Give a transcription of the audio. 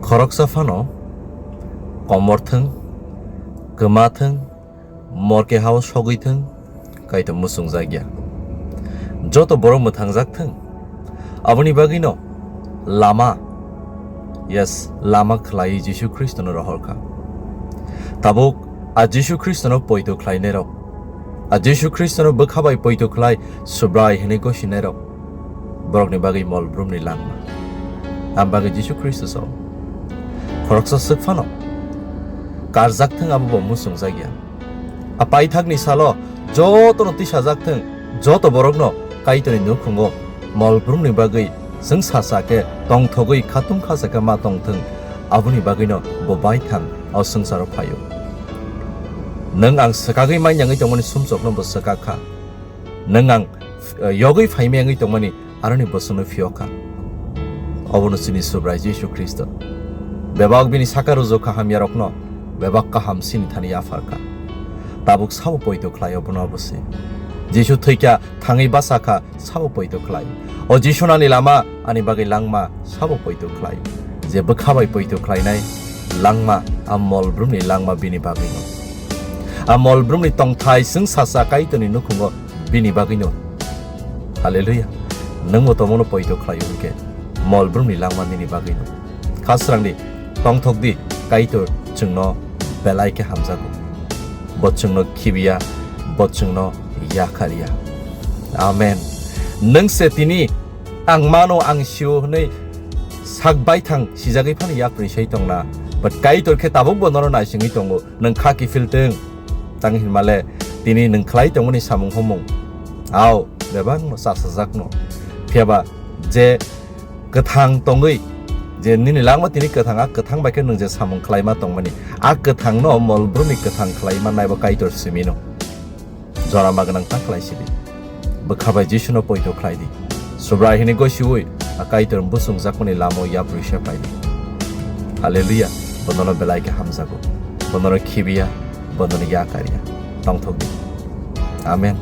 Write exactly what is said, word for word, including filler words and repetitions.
Khoroksa phano komor thwng, kwma thwng, morke hao sogwi thwng, Kaitor muchungjak ya. Joto borok mwthangjak thwng. Aboni bagwino lama, yes, lama khlaiwi Jisu Khristono rohor kha. Tabuk a Jisu Khristono poito khlainairok, a Jisu Khristono bwkha bai poito khlai Subrai hwnwi gosinairok, borokni bagwi mol brumni langma. Ang bagwi Jisu Khristo sao. Khoroksa swk phano karjak thwng abo bo muchungjak ya. A paithakni salo jotono tisajak thwng, joto borokno Kaitorni nukhungo mol brumni bagwi chwng sacha khe tongthogwi khatung khacha khe ma tong thwng, aboni bagwino bo baithang o swngcharo phaio. Nwng ang swkagwi manyangwi tongmani sumsokno bo swkak kha. Nwng ang, eh, yogwi phaimai wngwi tongmani aroni bosongno phiyok kha. Obono chini Subrai Jisu Khristo. Bebak bini saka rwjak kha hamyarokno, bebak kaham sini thani yaphar kha. Tabuk sabo poito khlai obono obo se. Jisu thwikha, thangwi basa kha, sabo poito khlai. O Jisu ani lama, ani bagwi langma, sabo poito khlai. Je bwkha bai poito khlainai langma, a mol brumni langma bini bagwino. A mol brumni tongthai chwng sacha Kaitorni nukhungo bini bagwino. Hallelujah. Nwngbo tomono poito khlai hwnkhe mol brumni langma nini bagwino. Kha srangdi, tongthokdi, Kaitor chwngno belai khe hamjago. Bo chwngno khibiya, bo chwngno yakarya. Amen. Nwng se tini ang mano, ang sio hwnwi sak baithang sijagwi phano yapri sai tongna. But Kaitor khe tabukbo nono naisingwi tongo. Nwng kha kiphil twng. Tang hinmale tini nwng khlai tongmani samung homung. Ao, bebakno chasajakno. Phiyaba je kwthang tongwi, je nini langma tini kwthang, a kwthang bai khe nwng je samung khlaima tongmani, a kwthangno mol brumni kwthang khlaima naibo Kaitor simino. Jorama gwnang ta khlai sidi. Bwkha bai Jisuno poito khlai di. Subrai hwnwi gosiui a Kaitor bwswngjakmani lama o yapri se phai di. Hallelujah. Bonono belai khe hamjago. Bonono khibiya, bonono yakarya. Tongthok di. Amen.